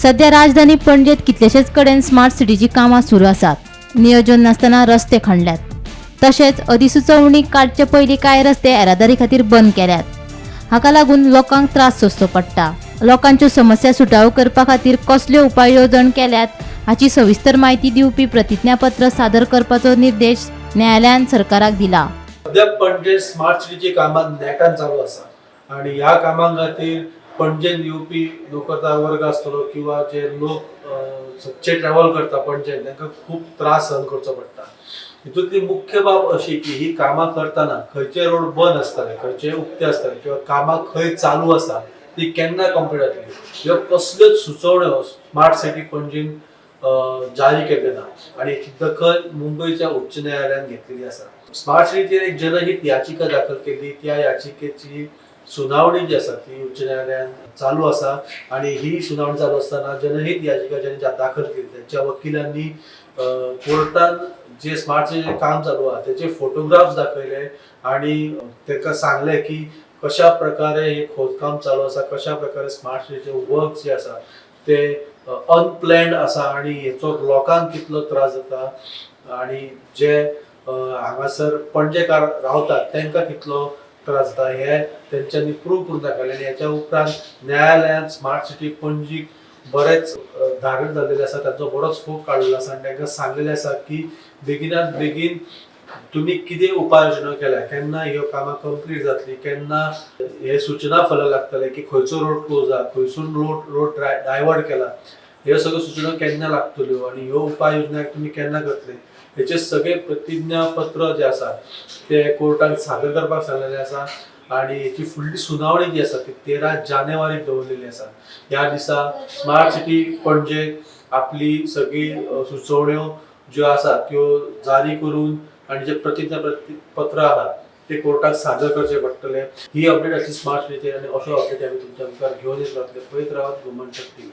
सध्या राजधानी पणजेत कितलेशेच कडेन स्मार्ट सिटीची कामां सुरू आसात. नियोजन नासतना रस्ते खणल्यात, तशेंच अधिसुचोवणी काडचे पयलीं कांय रस्ते येरादारी खातीर बंद केल्यात. हाका लागून लोकांक त्रास सोंसचो पडटा. लोकांच्यो समस्या सुटाव्यो करपा खातीर कसल्यो उपाय येवजण केल्यात हाची सविस्तर म्हायती दिवपी प्रतिज्ञापत्र सादर करपाचो निर्देश न्यायालयान सरकाराक दिला. सध्या पणजे स्मार्ट सिटीची कामां नेटान चालू आसा आनी ह्या कामां खातीर पणजेन येवपी नोकरदार वर्ग आसतलो किंवा जे लोक सदचे ट्रॅव्हल करता पणजेन, तांकां खूब त्रास सहन करचो पडटा. हितूंतली मुख्य बाब अशी की ही कामां करतना खंयचे रोड बंद आसतले, खंयचे उक्ते आसतले किंवा कामां खंय चालू आसा, ती केन्ना कंप्लीट जातली, ह्यो कसल्योच सुचोवण्यो स्मार्ट सिटी पणजीन जारी केल्ल्यो ना आनी हेची दखल मुंबयच्या उच्च न्यायालयान घेतलेली आसा. स्मार्ट सिटीचेर एक जनहीत याचिका दाखल केल्ली. त्या याचिकेची सुनावणी जी आसा ती उच्च न्यायालयान चालू आसा आनी ही सुनावणी चालू आसतना जनहीत याचिका ज्यांनी दाखल केली त्यांच्या वकिलांनी कोर्टान जे स्मार्ट सिटीचें काम चालू आहा तेचे फोटोग्राफ्स दाखयले आनी ताका सांगलें की कशा प्रकारे हे खोदकाम चालू आसा, कशा प्रकारे स्मार्ट सिटीचे वर्क जे आसा ते अनप्लॅन्ड आसा आनी हेचो लोकांक कितलो त्रास जाता आनी जे हांगासर पणजेकार रावतात तांकां कितलो त्रास जाता हे तेंच्यांनी प्रूव करून दाखयलें. आनी हेच्या उपरांत न्यायालयान स्मार्ट सिटी पणजीक बरेच धारण जाल्लेले आसा, तांचो बरोच फोग काडलेलो आसा आनी तांकां सांगलेलें आसा की बेगिनात बेगीन तुमी कितें उपाय योजना केल्या, केन्ना ह्यो कामां कंप्लीट जातली, केन्ना हे सुचना फलक लागतले की खंयचो रोड क्लोज आहा, खंयसून रोड डायवर्ट केला, ह्यो सगळ्यो सुचना केन्ना लागतल्यो आनी ह्यो उपाय योजना तुमी केन्ना करतले, हेचे सगळे प्रतिज्ञापत्र जे आसा ते कोर्टान सादर करपाक सांगलेलें आसा. आनी हेची फुडली सुनावणी जी आसा ती 13 जानेवारीक दवरलेली आसा. ह्या दिसा स्मार्ट सिटी पणजे आपली सगळी सुचोवण्यो ज्यो आसा त्यो जारी करून आनी जे प्रतिज्ञा पत्र आहा ते कोर्टाक सादर करचे पडटले. ही अपडेट आसली स्मार्ट सिटीचेर आनी अशो अपडेट आमी तुमच्या मुखार घेवन येत रावतले. पळयत रावात गोमंतक टीव्ही.